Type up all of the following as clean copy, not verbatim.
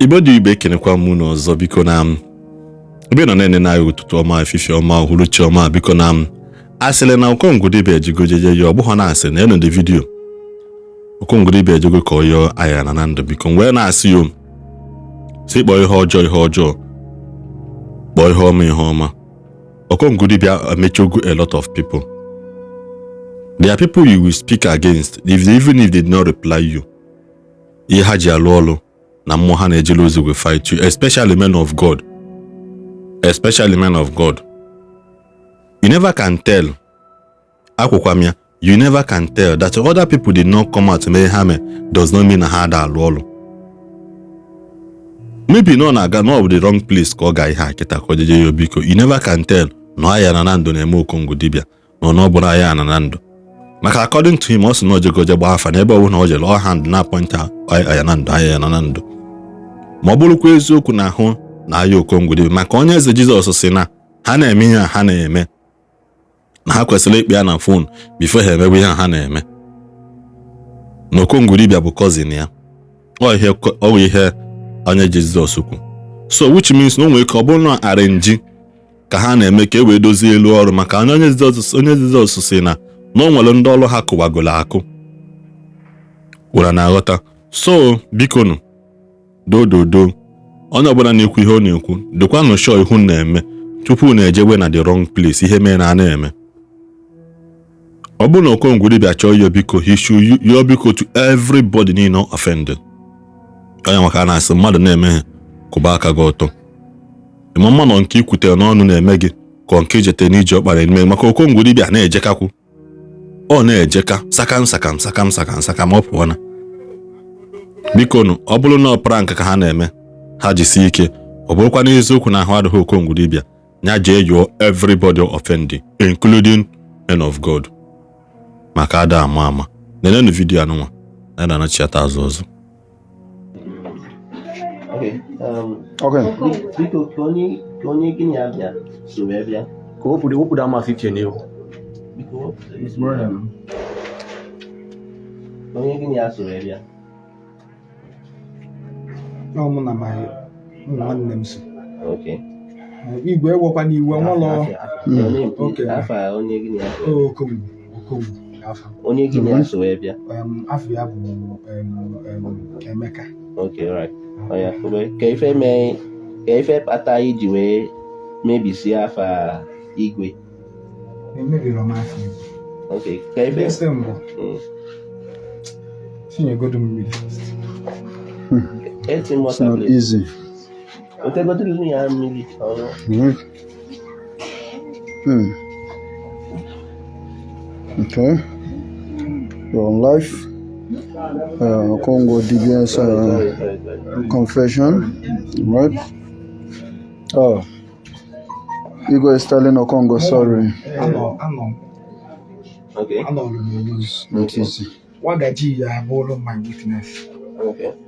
Igbo dị, Igbo, ekenekwa m unu ọzọ. Biko, na m ebe ị nọ na-ene anyị, ụtụtụ ọma, efifie ọma, uhuruchi ọma. Biko, na m asịrị na Okongwu dibịa ejigo jeje ya, ọ bụghọ na asị na enu dị video Okongwu dibịa ejego ka ọ yọọ aya na ndụ. Biko, m wee na-asị yo si kpọọ ihe ọjọọ ihe ọjọọ, kpọọ ihe ọma ihe ọma. Okongwu dibịa emechogo a lot of people. There are people you will speak against, if even if they did not reply you, ihe ha ji alụ ọlụ na mmụọ ha na-ejele ozi will fight you, especially men of God, especially men of God. You never can tell. Akwụkwa m ya, you never can tell. That other people did not come out mee ha mee does not mean na ha ada alụ ọlụ. Maybe na ọ na-aga na ọ bụ the wrong place ka ọ ga ihe a kịta ka ọ jeje ya. Biko, you never can tell na aya na ndụ na-eme Okongwu dibịa na ọ bụrụ aya na ndụ, maka according to him, ọ sị na o jego je gbaa afa n'ebe ọ bụla o jere, all hand na point aya na ndụ, aya na ndụ. Ma ọ bụrụkwa eziokwu na ahụ na aya Okongwu dibịa, maka onye eze Jizọs si na ha na-eme ihe a ha na-eme, na ha kwesịrị ikpe ya na phone before ha emewe ihe a ha na-eme, na Okongwu dibịa bụ cousin ya. Ọ ihe onye Jizọs kwu, so which means na o nwere ike ọ bụrụ na arrange ka ha na-eme ka e wee dozie elu ọrụ, maka onye Jizọs si na o nwere ndị ọrụ ha kụwagolo akụ were na-aghọta. So bikonu, dododo, onye ọbụla na-ekwu ihe ọ na-ekwu, dịkwanụ sure ihu na-eme tupu na-ejewe na the wrong place. Ihe mee na a na-eme, ọ bụrụ na Okongwu dibịa chọọ iyo biko, he should yọọ biko to everybody niile offended. Onye maka a na-asị mmadụ na-eme, kwụba aka gị ọtọ. Ịma mma nọ nke ikwutere n'ọnụ na-eme gị ka nke ijete n'iji ọkpara eme, maka Okongwu dibịa na-ejekakwu, ọ na-ejeka sakam sakam sakam sakam sakam, ọ pụọ na. Biko nụ, ọ bụrụ na ọ prank ka ha na-eme, ha jisie ike. Ọ bụrụkwa n'eziokwu na ahụ adịghị Okongwu dibịa, ya jee yọọ everybody offended, including men of God, maka ada ama ama. Nenenu video anụnwa na na-anachiata azụ ọzọ. Okay. Okay. Biko, ka onye gịnị ya bịa so wee bịa. Ka wepụ that mouth iche n'ihu. Biko, wepụ. Ka onye gịnị ya so wee bịa. Ọ mụ na my ụmụ nwanne m so. Okay. Igwe, ewekwa n'iwe nwụlọ. Your name, please. Okay. Afa onye gịnị ya so wee bịa. Okongwu, Okongwu afa. Onye gịnị ya so wee bịa. Afọ ya bụ Emeka. Okay, right. Oya, kwube. Ka ife kpata iji wee mebisie afa igwe? Emebiri m afọ igwe. Okay. Ka ife Isi mbụ tinyegodu mmiri first. Eti m It's water, not please. easy. Otegodiri ya mmiri ọṅụ. Okay. You're on live. Okongwu Dibia's Sorry, sorry, sorry. confession. Right? Oh. Igwe is telling Okongwu sorry. Anọ m anọrụ m onwe m. It's not easy. Wagaji ya abụrụ my witness.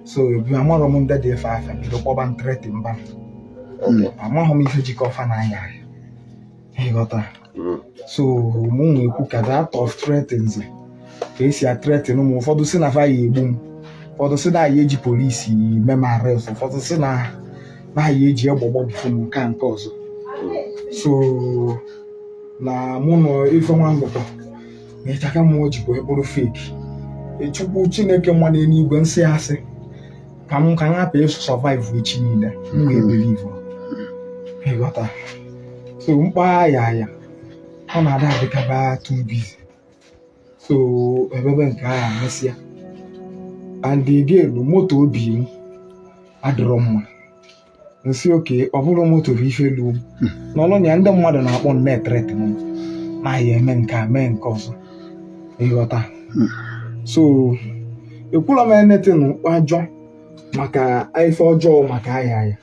So ebu amarọ m ndị dị efe afa bido kpọba ntreti mba. Amaghị m ife jikọ ọfa na anya ya, ịghọta? So mụ na-ekwu ka that of threatens, ka esi athreaten m. Ụfọdụ si na fa ya egbu m, ụfọdụ si na ya eji polisi mee m arrest, ụfọdụ si na ya eji egbe gbagbufu m, nke a nke ọzọ. So na mụ na ife nwa mgbọkọ na ịchaka mmụọ jikwa bụrụ fake. Chukwu Chineke nwa n'eluigwe, nsị asị ka m hapụ ịsụ survive echi niile, m wee believe, ịghọta? So mkpa ya ọ na-ada adịkaba too busy. So ebebe nke ahụ mesịa, and again, moto obi m adịrọ mma. Nsị oke ọ bụrụ moto bụ ife elu n'ọlụ ya, ndị mmadụ na-akpọ m na-ethreaten m na ya eme nke a, mee nke ọzọ, ịghọta? So ekwula m anything ajọ maka ife ọjọọ maka aya ya.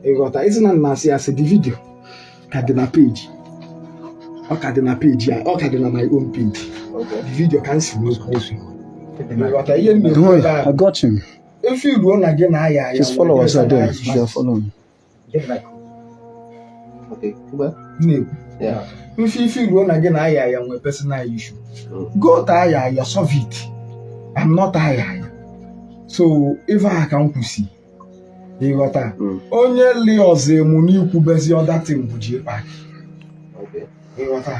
Ịghọta? Isi na nna asị asị, the video ka dị na page, ọ ka dị na page ya, ọ ka dị na my own page. The video ka m si wee kwuo okwu, ịghọta ihe m Don't na-ekwu worry, ebe a? I got him. Efi ruo na gị na-aya aya. His followers are there. They are following. Okay. Well, Na-ekwu mfe ife ruo na gị na aya aya nwee personal issue, go to aya aya, solve it. I'm not aya aya. So ife a ka m kwụsị. Ịghọta? Onye li ọzọ emu n'ikwubezi other thing bụ J-Park. Ịghọta?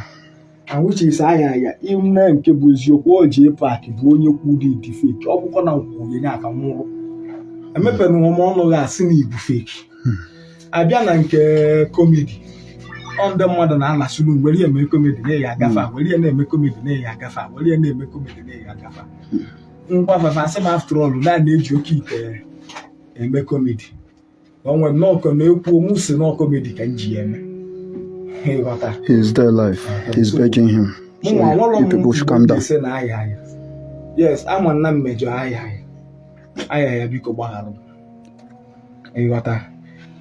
And which is aya ya ime nke bụ eziokwu, o J-Park bụ onye kwuru idi fake. Ọ bụkwa na nkwuru ya aka nwụrụ emepere m ọnụ gha asị na ibu fake. Abịa na nke comedy, ọ ndị mmadụ na-anasụrụ were ya eme comedy na ya agafe a, were ya na-eme comedy na ya agafe a, were ya na-eme comedy na ya agafe a. Ngwa fafa asị m, after all, na na-eji oke ite eme comedy, onwe m n'ọkọ na-ekwu mụ si nọ comedy ka m ji ya eme. Ịghọta? He is there live. He's begging him. So you people should calm down. Sị na aya aya, yes, ama nna m mejọ aya aya aya ya, biko gbagharụ m. Ịghọta?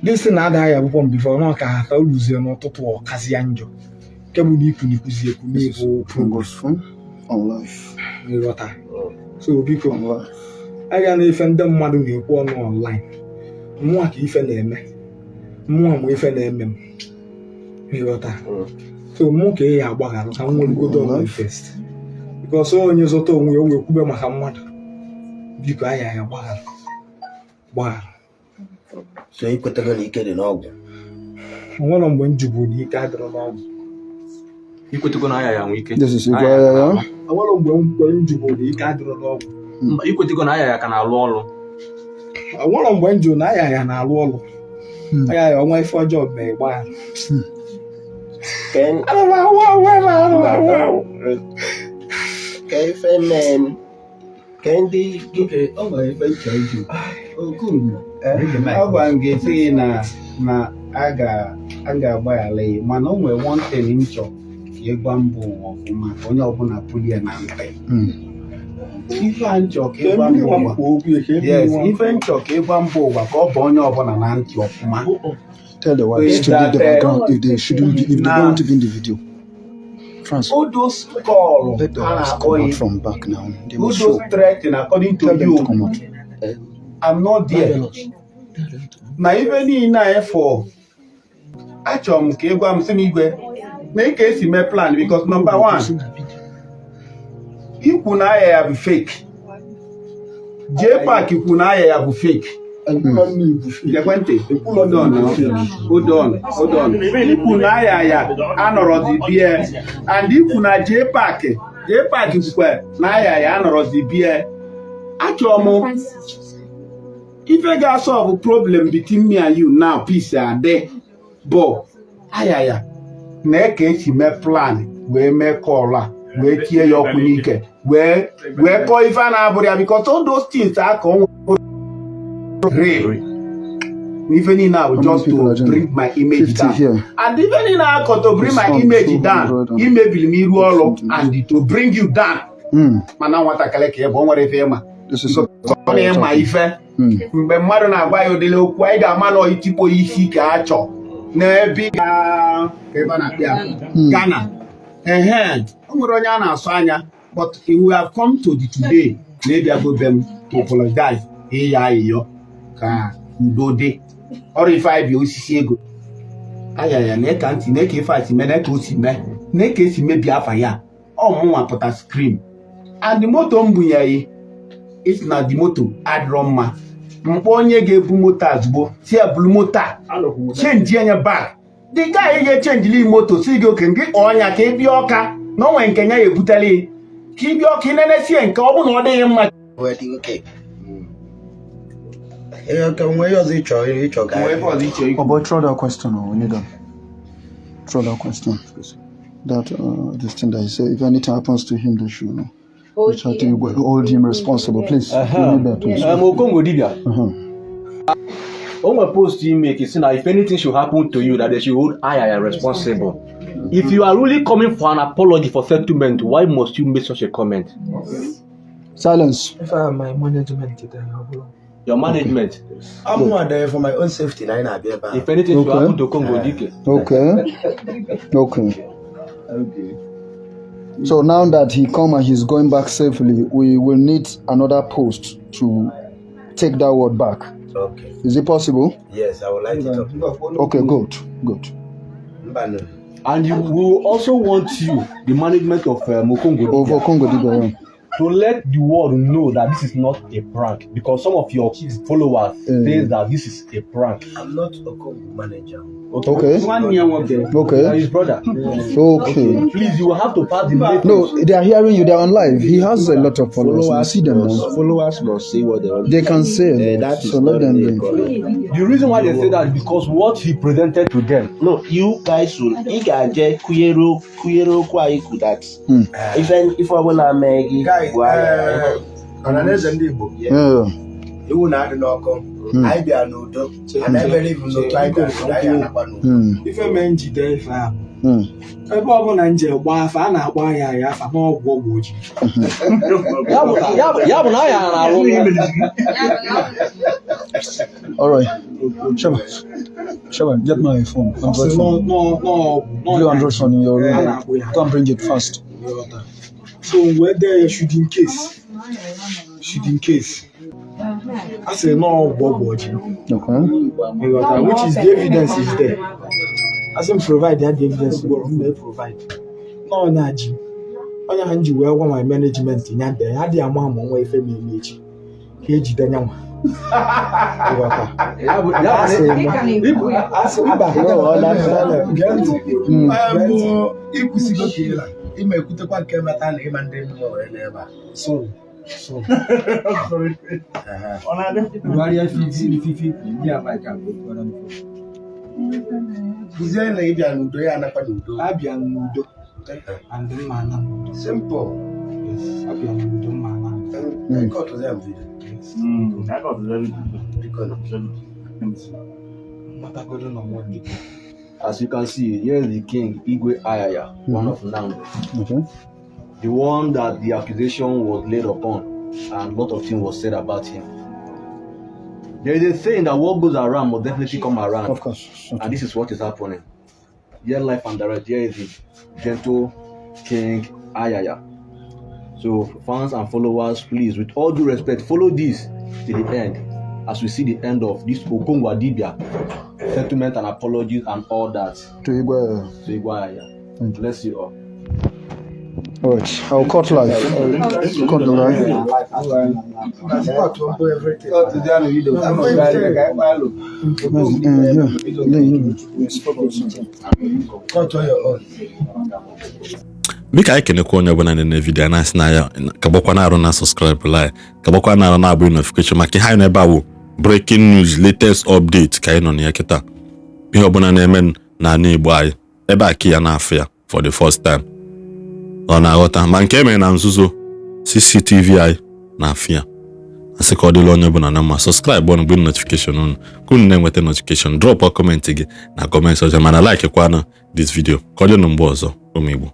Ndị sị na ada aya bụkwa m before na ọka ha oluzie n'ụtụtụ ọkazịa njọ nke bụ na ikwu na ikwuzi ekwu n'ịbụ. Okongwu's phone on live. Ịghọta? So biko, On live. aga na ife ndị mmadụ na-ekwu ọnụ online, mmụọ ka ife na-eme, mmụọ ma ife na-eme m. Ịghọta? So mụ ka ị ya agbagharụ ka m nwerugodo onwe m first, because onye zụta onwe ya o wee kwube maka mmadụ. Biko, aya ya gbagharụ, gbagharụ. So ikwetego na ike dị n'ọgwụ? O nwere mgbe m jụburu na ike adịrọ n'ọgwụ. Ikwetego na aya ya nwe ike? This is Igwe Ayaya. O nwere mgbe m jụburu na ike adịrọ n'ọgwụ. Mba, ikwetego na aya ya ka na-alụ ọrụ? O nwere mgbe m jụrụ na aya ya na-alụ ọrụ. Aya ya ọnwa ife ọjọọ mee, gbagharụ. Ken Ana m awụ awụ ebe ahụ awụ awụ. Ka ife mee ke ndị gị? Okay, o nwere ife nchọ iju Okongwu. Ọ gwara m gị sị gị na a ga-agbaghara ya, mana o nwere one thing m chọ ka ị gwa mba ụwa ọfụma, ka onye ọbụla pụlie na ntị. Ife a nchọ ka ị gwa mba ụwa, yes, ife nchọ ka ị gwa mba ụwa, ka ọ bụ onye ọbụla na ntị ọfụma. Tell the wives to leave the background if they shouldn't be, if they don't want to be in the video. France, All those call let the a wives na-akpọ come out ya, from back now. They all must those show. threatening, according to Tell them you, to come out. I'm not there. Na ife niile a efọ, achọrọ m ka ị gwa m, sị m, Igwe, na ị ka esi mee plan, because number one, ikwu na aya ya bụ fake, J-Park kwu na aya ya bụ fake. Gekwe ntị, hold on now. Hold on, hold on. Ikwu na aya ya anọrọzi bie, and ikwu na J-Park, J-Park kwukwe na aya ya anọrọzi bie. Achọrọ m ife ga-solve problem between me and you now, peace adị, bụ aya ya na ka esi mee plan wee mee call a, wee tie ya ọkụ n'ike, wee kọọ ife a na-abụrụ ya, because all those things aka o real n'ife niile a bụ How many just people to are joining? bring my image 50 down. here. And ife niile akọ to bring It's my on image down, 200 and imebiri m iru ọrụ something. and to bring you down. Mana nwatakịrị ka ị bụ, o nwere ife ịma. This is ọ na-ịma ife. Mgbe mmadụ na-agwa ya ụdịrị okwu, anyị ga-ama na itikpo isi ka a chọ n'ebe ị ka ebe a na-akpị ya Ghana. Ehe, o nwere onye a na-asụ anya, but we have come to the today na ịbịago be m to apologize, ịya ayịyọ ka udo dị. Ọrụ ife anyị bi osisi ego aya ya na ka ntị na ka ife a si mee, na ka o si mee, na ka esi mebie afa ya. Ọ mụnwa pụta scream and moto m bunyeghị isi na the moto adịrọ mma. Mkpọ onye ga-ebu moto a ozugbo si ya buru moto a, change anya back. The guy ga-echangeli moto si gị oke nke kpọọ ya ka ị bịa Ọka na o nwere nke ya ebutela ka ị bịa Ọka ị nenesie nke ọ bụ na ọ dịghị mma. Wee dị oke. Ee, ka nwee ihe ọzọ ị chọrọ ịchọ ka Nwee ife ọzọ ị chọrọ ikwu. Oh boy, throw that question. Oh, we need that. Throw that question. That this thing that he said, if anything happens to him, they should know. Reach out to you, hold him responsible, please. We need that, please. Okongwu dibia. O nwere post you make say na if anything should happen to you, that they should hold Ayaya responsible. If you are really coming for an apology, for settlement, why must you make such a comment? Silence. If I my management dị ọ bụrụ Your management. I'm not there for my own safety na anyị na-abịa ebe a. If anything should Okay. happen to Okongwu Dike. Okay. Okay. So now that he come and he's going back safely, we will need another post to take that word back. Okay. Is it possible? Yes, I would like it up. Okay, good, good. Mbanụ. And you will also want you, the management of Okongwu Over Dibia, Okongwu Dibia, yeah. To let the world know that this is not a prank, because some of your followers say that this is a prank. I'm not Okongwu manager. Okay. Nwanne ya nwoke. Okay. His brother. Okay. Please, you will have to pass the message. No, they are hearing you. They are on live. He has a lot of followers. You see them Must, now. followers must say what they want. They can say. Eh, that is So let not them a be. problem. The reason why they say that is because what he presented to them. No, you guys will ị ga-eje kwunyere okwu anyị kwu that ife ife ọbụla mee gị Guy, gwa ya. Ọhaneze ndị Igbo, Yeah. iwu na-adị n'ọkụ. Anyị bịa n'udo. And I believe n'otu anyị bịa n'udo, anyị anakwa n'udo. Ife mee njide ife ahụ, ebe ọbụla nje gbaa afa a na-akpọ ya ya afa n'ọgwụ ọgwụ ojii. Ya bụ na anyị na-alụ. All right. Shaba. Shaba, get my phone. Ọ sị Android phone. n'ọgwụ Blue Android phone in your a room. na-akpọ ya. Go and bring it fast. So wee dee ya should in case, should in case a sị n'ọgwụ ọgwụ ojii. Okay. Ịghọta? Which is the evidence is there. Asị m provide ya the evidence gwọrọ m na provide n'ọnya ji onye ha nji wee gwa my management ya dee ya dị ama ama nwa ife ma eme echi ka ejide nyanwa. Ịghọta? Ya bụ na Asị mba. No, ọ na- Gee ntị. Ikwusigo ka ịla ime ekwutekwa nke meta na ịma ndị mmụọ wee n'ebe a. Sorry, sorry. Bugharịa fifi. Kụzie na ịbịa n'udo ya anakwa n'udo. Abịa m n'udo and mma ana n'udo. Simple. Yes, abịa m n'udo, mma ana n'udo. Cut them video. Biko. Matagoro na nwa gị. As you can see, here is the king, Igwe Ayaya, one of Nando. Okay. The one that the accusation was laid upon and a lot of things was said about him. There is a saying that what goes around must definitely come around. Of course. And this is what is happening. Here, life and direct, here is the gentle King Ayaya. So, fans and followers, please, with all due respect, follow this to the end as we see the end of this Okongwu Dibia settlement and apologies and all that. To Igwe. So, Igwe Ayaya. Thank you. Bless you all. All right. I'll cut live. Cut the live. Cut mbụ everything. Yeah. Yeah. Cut on your own. Biko, anyị kenekwa onye ọbụla na-ene video na-asị na ya ka gbakwa na-arụ na subscribe like, ka gbakwa na-arụ na-abụ notification, maka ihe anyị nọ ebe a bụ breaking news, latest update ka anyị nọ na ya kịta. Ihe ọbụla na-eme n'ala Igbo anyị ebe a ka ya na-afụ ya for the first time, ọ na-aghọta ma nke emere na nzuzo, CCTV anyị na-afụ ya. Asị ka ọ dịla onye ọbụla na mma. Subscribe ọnụ, mgbe notification unu ka unu na-enweta notification. Drop comment gị na comment ọzọ, mana like kwanụ this video. Ka ọ dịnụ mgbe ọzọ, ụmụ Igbo.